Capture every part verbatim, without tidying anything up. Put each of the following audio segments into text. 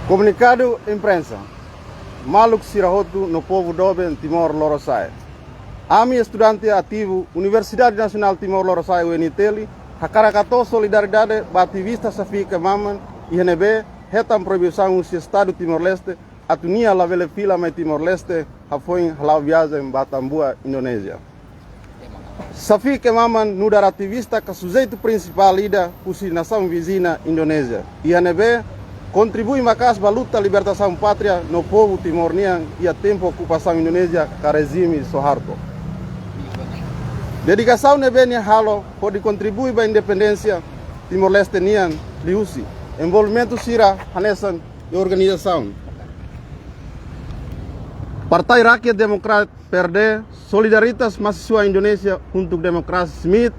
Komunikadu imprensa. Maluk sira hotu no povu doben Timor Lorosa'e. Ami estudante ativu Universidade Nasionál Timor Lorosa'e, U N T L, hakarak hato'o solidariedade ba ativista Safi Kemaman iha ne'ebé hetan proibisaun husi Estadu Timor-Leste atu nia labele fila mai Timor-Leste hafoin hala'o viajen ba Atambua, Indonézia. Safi Kemaman nu'udar ativista ka sujeitu prinsipál ida husi nasaun viziña Indonézia, iha ne'ebé kontribui maka'as ba luta libertasaun pátria no povu Timor nian iha tempu okupasaun Indonézia ka rejime Suharto. Dedikasaun ne'ebé nia halo hodi kontribui ba independénsia Timor-Leste nian liuhusi envolvimentu sira hanesan iha organizasaun Partai Rakyat Demokrat, P R D, Solidaritas Mahasiswa Indonesia untuk Demokrasi, SMID,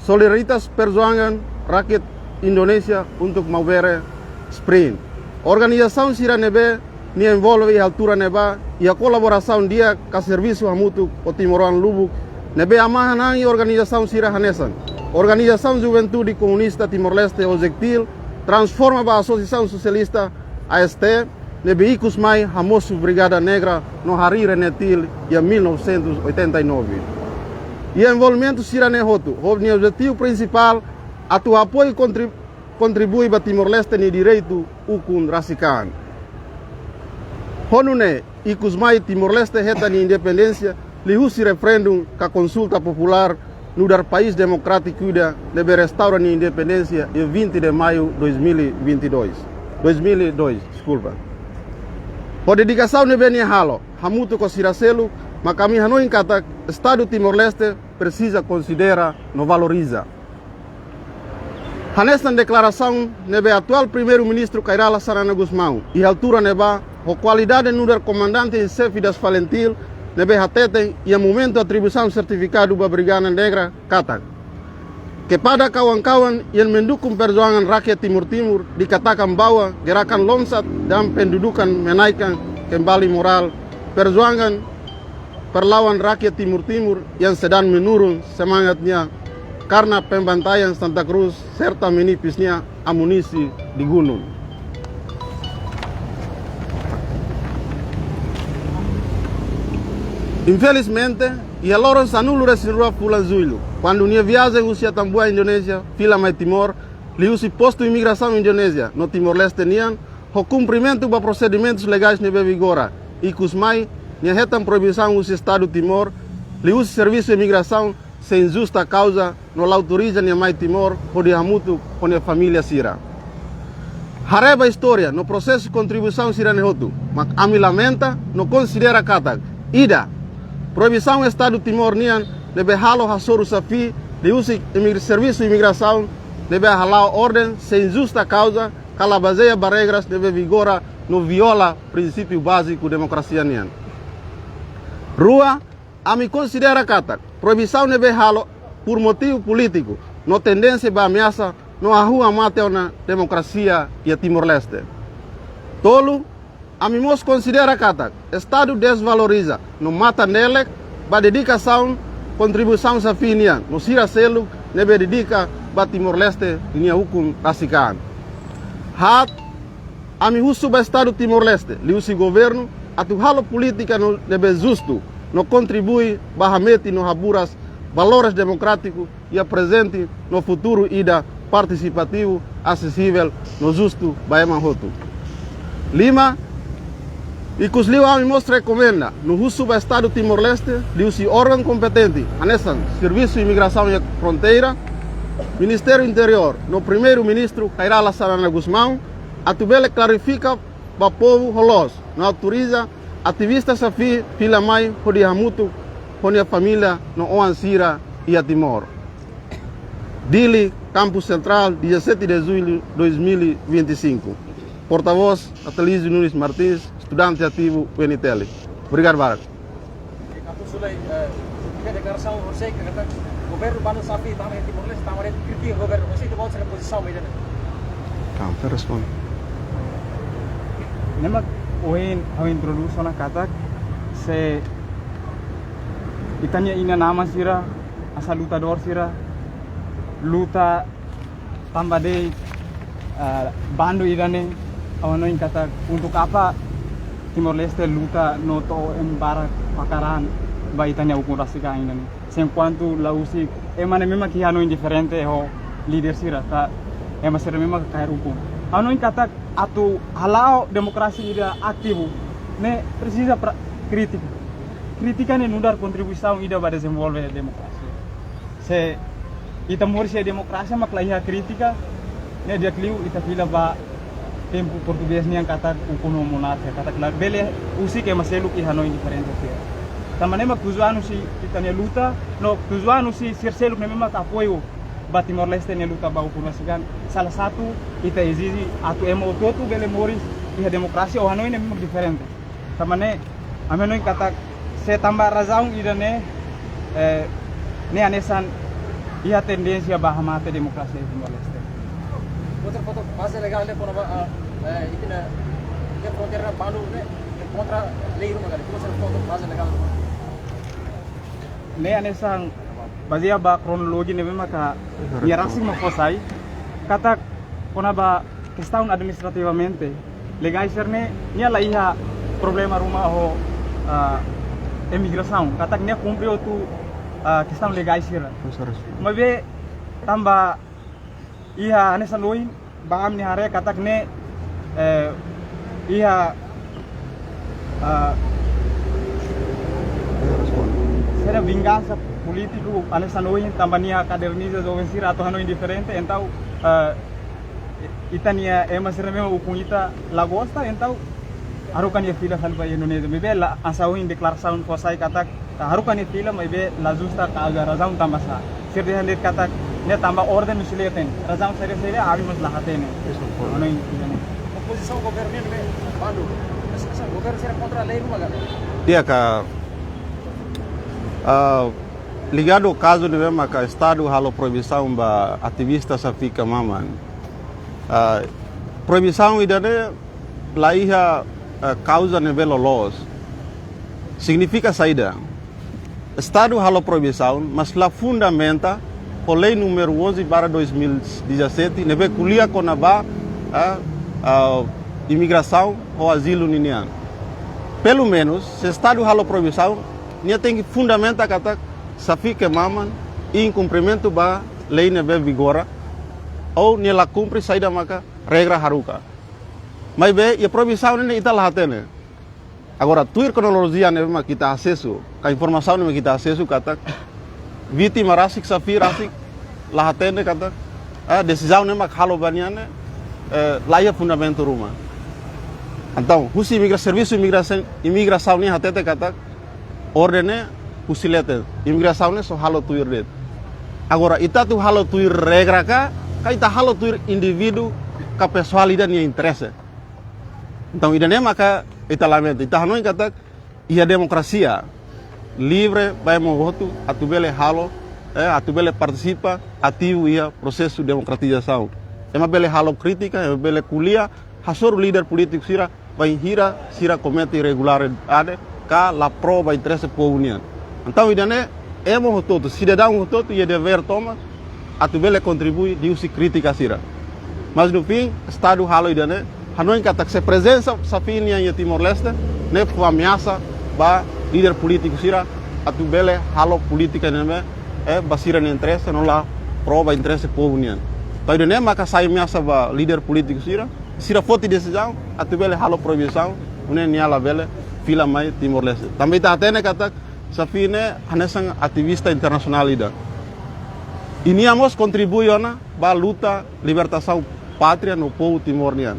Solidaritas Perjuangan Rakyat Indonesia untuk Maubere, SPRIM. Organizasaun sira ne'ebé nia envolve iha altura ne'ebá, iha kolaborasaun di'ak ka servisu hamutuk ho timoroan lubuk ne'ebé hamahan an iha organizasaun sira hanesan Organizasaun Juventude Komunista Timor-Leste, OJEKTIL, transforma ba Asosiasaun Sosialista, A S T, ne'ebé ikus mai hamosu Brigada Negra no harii RENETIL iha mil novecentos e oitenta e nove. Iha envolvimentu sira-ne'e hotu, ho nia objetivu prinsipál atu apoiu kontri-, kontribui ba Timor-Leste nia direitu ukun rasik an. Ho nune'e, ikus mai Timor-Leste hetan nia independénsia liuhusi referendum ka konsulta populár nu'udar país demokrátiku ida ne'ebé restaura nia independénsia iha vinte de maio dois mil e vinte e dois. Dois mil e dois, deskulpa. Ho dedikasaun ne'ebé nia halo hamutuk ho sira seluk, mak ami hanoin katak Estadu Timor-Leste presiza konsidera no valoriza. Hanesan deklarasaun ne'ebé atuál Primeiru-Ministru Kay Rala Xanana Gusmão, iha altura ne'ebá, ho kualidade nu'udar Comandante em Chefe das FALINTIL, ne'ebé hateten iha momentu atribuisaun sertifikadu ba Brigada Negra katak: Kepada kawan-kawan yang mendukung perjuangan rakyat Timur Timur, dikatakan bahwa gerakan Lonsat dan Pendudukan menaikkan kembali moral perjuangan perlawan rakyat Timur Timur yang sedang menurun semangatnya karena pembantaian Santa Cruz serta menipisnya amunisi di gunung. Infelizmente, iha loron sanulu-resin-rua fulan Jullu, kuandu nia viajen husi Atambua, Indonézia, fila mai Timor, liuhusi postu imigrasaun Indonézia no Timor-Leste nian, ho kumprimentu ba prosedimentus legais ne'ebé vigora, ikus mai nia hetan proibisaun husi Estadu Timor liuhusi servisu imigrasaun sein justa kauza no la autoriza nia mai Timor hodi hamutuk ho nia família sira. Haree ba istória no prosesu kontribuisaun sira-ne'e hotu, mak ami lamenta no konsidera katak: ida, proibisaun Estadu Timor nian ne'ebé halo hasoru Safi liuhusi imig-, servisu imigrasaun ne'ebé hala'o orden sein justa kauza ka la bazeia ba regras ne'ebé vigora no viola prinsípiu báziku demokrasia nian. Rua, ami konsidera katak proibisaun ne'ebé halo por motivu polítiku no tendénsia ba ameasa no hahú hamate ona demokrasia iha Timor-Leste. Tolu, ami mós konsidera katak Estadu dezvaloriza no matan-delek ba dedikasaun, kontribuisaun Safi nian no sira seluk ne'ebé dedika ba Timor-Leste nia ukun rasik an. Haat, ami husu ba Estadu Timor-Leste liuhusi governu atu halo polítika no ne'ebé justu no kontribui ba hametin no haburas valores demokrátiku iha prezente no futuru ida partisipativu, asesivel no justu ba ema hotu. Lima, ikusliu ami mós rekomenda no husu ba Estadu Timor-Leste liuhusi órgaun kompetente hanesan Servisu Imigrasaun iha Fronteira, Ministériu Interiór no Primeiru-Ministru Kay Rala Xanana Gusmão atu bele klarifika ba povu ho loos no autoriza ativista Safi fila mai hodi hamutuk ho nia família no oan sira iha Timor. Dili, Kampus Sentrál, dezassete de julho de dois mil e vinte e cinco. Portavós, Atelizio Nunes Martins, estudante ativu U N T L. Obrigadu barak. Atu sulai, eh, ke deklarasaun horisehik katak governu bandu Safi tama iha Timor-Leste, tama de'it kritika governu, horisehik ita-boot sira-nia pozisaun ba ida-ne'e? Kamu responde. Ne'e mak ohin ha'u introdús ona katak se ita-nia inan-aman sira, hanesan lutadór sira, luta tanba de'it, ah, bandu ida-ne'e, Ha'u hanoin katak untuk apa Timor-Leste luta no to'o ema barak fakar an ba ita-nia ukun rasik an ida-ne'e. Se enkuantu la husik, ema ne'e memang ke hanoin diferente ho líder sira, ka ema sira memang ke kaer ukun. Ha'u hanoin katak atu hala'o demokrasia ida ativu, ne'e presiza pra-, krítika. Krítika ne'e nu'udar kontribuisaun ida ba dezenvolve demokrasia. Se ita moris iha demokrasia mak la iha krítika, ne'e di'ak liu ita fila ba tempu portugés nian katak ukun no monarkia, katak labele husik ema seluk iha hanoin diferente sira. Tanba ne'e mak tujuan husi ita-nia luta, no tujuan husi sira seluk ne'ebé mak apoiu ba Timor-Leste nia luta ba ukun rasik an. Salah satu ita ezije atu ema hotu-hotu bele moris iha demokrasia ho hanoin ne'ebé mak diferente. Tanba ne'e, ami hanoin katak se tanba razaun ida-ne'e, eh, ne'e hanesan iha tendénsia ba hamate demokrasia iha Timor-Leste. Outra foto, baze legál ne'e kona-ba, ah, eh, ita-nia, ita-nia fronteira bandu ne'e, kontra lei ruma ka lae. Outra foto, baze legál. Ne'e hanesan bazeia ba kronolojia ne'ebé maka nia rasik mak fó sai, katak kona-ba kestaun administrativamente, legais sira-ne'e, nia la iha problema ruma ho, ah, imigrasaun. Katak nia kumpre hotu, ah, kestaun legais sira. Maibé tanba iha hanesan ohin, ba ami-nia haree katak ne'e, eh, iha, ah, sira vingansa polítiku hanesan ohin tanba nia kaderniza joven sira atu hanoin diferente, entaun, eh, ita-nia ema sira memang ukun ita la gosta, entaun haruka nia fila fali ba Indonézia. Maibé la, hanesan ohin deklarasaun fó sai katak haruka nia fila, maibé la justa kauza, razaun tanba sá. Sira dehan de'it katak ne'e tanba orden husi leten. Razaun saida, saida, ami mós la hatene. Isso, por Mano, ida-ne'e. Opozisaun governu ne'e bandu. Mas, mas governu sira kontra lei ruma ka lae? Di'ak, ah, ligadu kazu ne'ebé maka Estadu halo proibisaun ba ativista Safi Kamaman. Ah, proibisaun ida-ne'e la iha, eh, kauza ne'ebé loloos. Signifika saida? Estadu halo proibisaun, mas la fundamenta ho lei númeru onze barra dois mil e dezassete, ne'ebé ko'alia kona-ba, eh, ah, imigrasaun ho azilu ninian. Pelumenus, se Estadu halo proibisaun, nia tenke fundamenta katak Safi Kamaman inkumprimentu ba lei ne'ebé vigora, ou nia la kumpre saida maka regra haruka. Maibé, iha proibisaun ne'e ita la hatene. Agora, tuir kronolojia ne'ebé mak ita asesu, ka informasaun ne'ebé mak ita asesu katak vítima rasik, Safi rasik, la hatene katak, eh, desizaun ne'ebé mak halo ba nia ne'e, eh, la iha fundamentu ruma. Entaun, husi imigra-, servisu imigrasaun, imigrasaun ne'e hatete katak, orden ne'e husi leten, imigrasaun ne'e só halo tuir de'it. Agora, ita atu halo tuir regra ka, ka ita halo tuir indivíduu ka pesoál ida nia interese. Entaun, ida-ne'e maka ita lamenta, ita hanoin katak iha demokrasia livre ba ema hotu atu bele halo, eh, atu bele partisipa ativu iha prosesu demokratizasaun. Ema bele halo krítika, ema bele ko'alia, hasoru líder polítiku sira, bainhira sira komete irregularidade ka la pró ba interese povu nian. Entaun, ida-ne'e, ema hotu-hotu, sidadaun hotu-hotu iha devér tomak atu bele kontribui liuhusi krítika sira. Mas no fim, Estadu halo ida-ne'e, hanoin katak se prezensa Safi nian iha Timor-Leste, ne'e fó ameasa ba líder polítiku sira atu bele halo polítika ne'ebé, eh, ba sira-nia interese, no la pró ba interese povu nian. Entaun, ida-ne'e maka sai ameasa ba líder polítiku sira, sira foti desizaun atu bele halo proibisaun, nune'e nia labele fila mai Timor-Leste. Tanba ita hatene katak Safi ne'e hanesan ativista internasionál ida. I nia mós kontribui ona ba luta libertasaun pátria no povu Timor nian.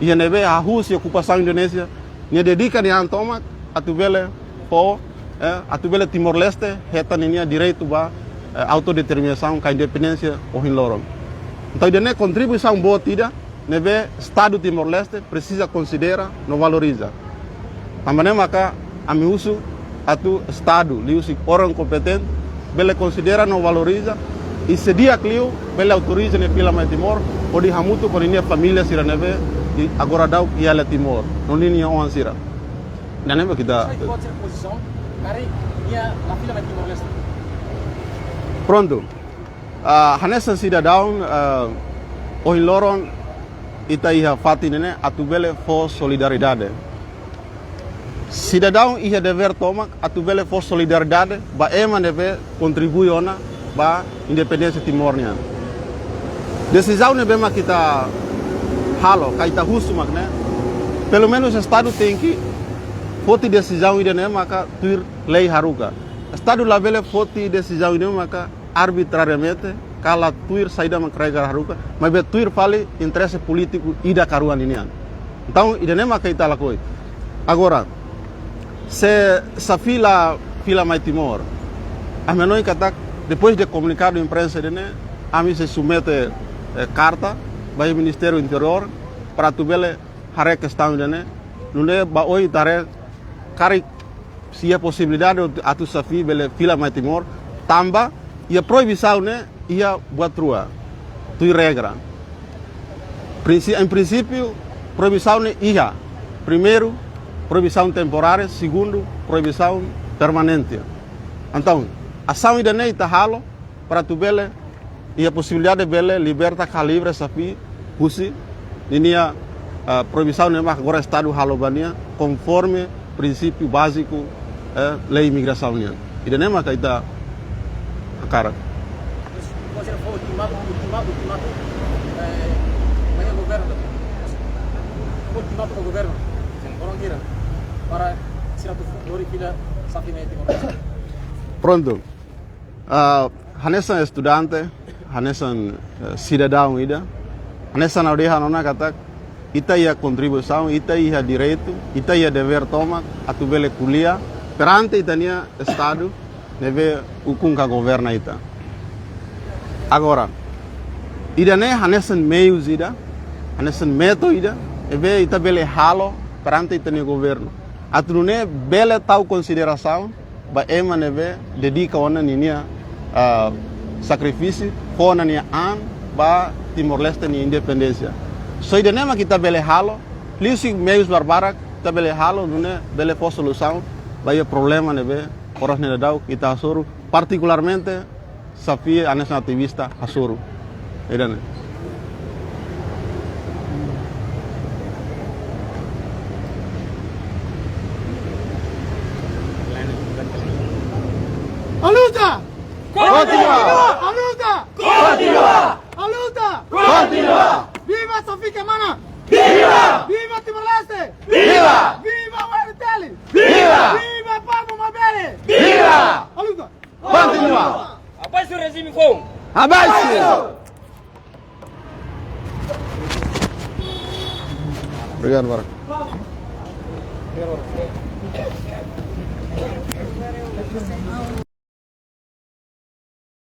Iha ne'ebé hahú husi okupasaun Indonézia, nia dedika nia an tomak atu bele fó, eh, atu bele Timor-Leste hetan ninia direitu ba, eh, autodeterminasaun ka independénsia ohin loron. Entaun, ida-ne'e kontribuisaun boot ida ne'ebé Estadu Timor-Leste presiza konsidera no valoriza. Tanba ne'e maka ami husu atu Estadu, liuhusi órgaun kompetente, bele konsidera no valoriza, i se di'ak liu bele autoriza nia fila mai Timor, hodi hamutuk ho ninia família sira ne'ebé i agora daudaun iha Timor, no ninia oan sira. Ida-ne'e mak ita. Sai kuat sira pozisaun, karik nia la fila mai Timor-Leste. Prontu. Ah, hanesan sidadaun, ah, ohin loron ita iha fatin ne'e atu bele fó solidariedade. Sidadaun iha devér tomak atu bele fó solidariedade ba ema ne'ebé kontribui ona ba independénsia Timor nian. Desizaun ne'ebé mak ita halo, ka ita husu mak ne'e, pelumenus Estadu tenke foti desizaun ida-ne'e maka tuir lei haruka. Estadu labele foti desizaun ida-ne'e maka arbitrariamente, ka la tuir saida mak regra haruka, maibé tuir fali interese polítiku ida ka rua ninian. Entaun, ida-ne'e maka ita lakohi. Agora, se Safi la fila mai Timor, ami hanoin katak, depois de komunikadu imprensa ida-ne'e, ami sei submete, eh, karta ba Ministériu Interiór para atu bele haree kestaun ida-ne'e, nune'e ba oin ita haree karik se iha posibilidade atu Safi bele fila mai Timor, tanba iha proibisaun ne'e iha buat rua, tuir regra. Prinsi-, em princípio, proibisaun ne'e iha, primeiru, proibisaun temporária, segundu, proibisaun permanente. Entaun, asaun ida-ne'e ita halo, para atu bele, iha posibilidade bele liberta ka livre Safi husi ninia, ah, proibisaun ne'ebé agora Estadu halo ba nia, konforme prinsípiu báziku, eh, lei imigrasaun nian. Ida-ne'e maka ita hakarak. Terus, kau sira fó ultimatu, ultimatu, ultimatu, eh, ba governu. Ultimatu ba governu. Orang kira. Para sira atu lori fila Safi mai Timor. Prontu. Ah, hanesan estudante, hanesan, eh, sidadaun ida, hanesan ha'u dehan ona katak, ita iha kontribuisaun, ita iha direitu, ita iha devér tomak atu bele ko'alia perante ita-nia Estadu ne'ebé ukun ka governa ita. Agora, ida-ne'e hanesan meius ida, hanesan métodu ida ne'ebé ita bele halo perante ita-nia governu, atu nune'e bele tau konsiderasaun ba ema ne'ebé dedika ona ninia, ah, sakrifísiu, fó ona nia an ba Timor-Leste nia independénsia. Só ida-ne'e mak ita bele halo, liuhusi meius barbarak ita bele halo, nune'e bele fó solusaun ba iha problema ne'ebé oras ne'e daudaun ita hasoru, partikularmente Safi hanesan ativista hasoru. Ida-ne'e. A luta! Continua! A luta! Continua! A luta! Continua! Viva Safi Keimana! Viva! Viva Timor-Leste! Viva! Viva U R T L! Viva! Viva Pablo Mabere! Viva! A luta! Continua! Abaixo o regime foun! Abaixo! Obrigadu, Marco.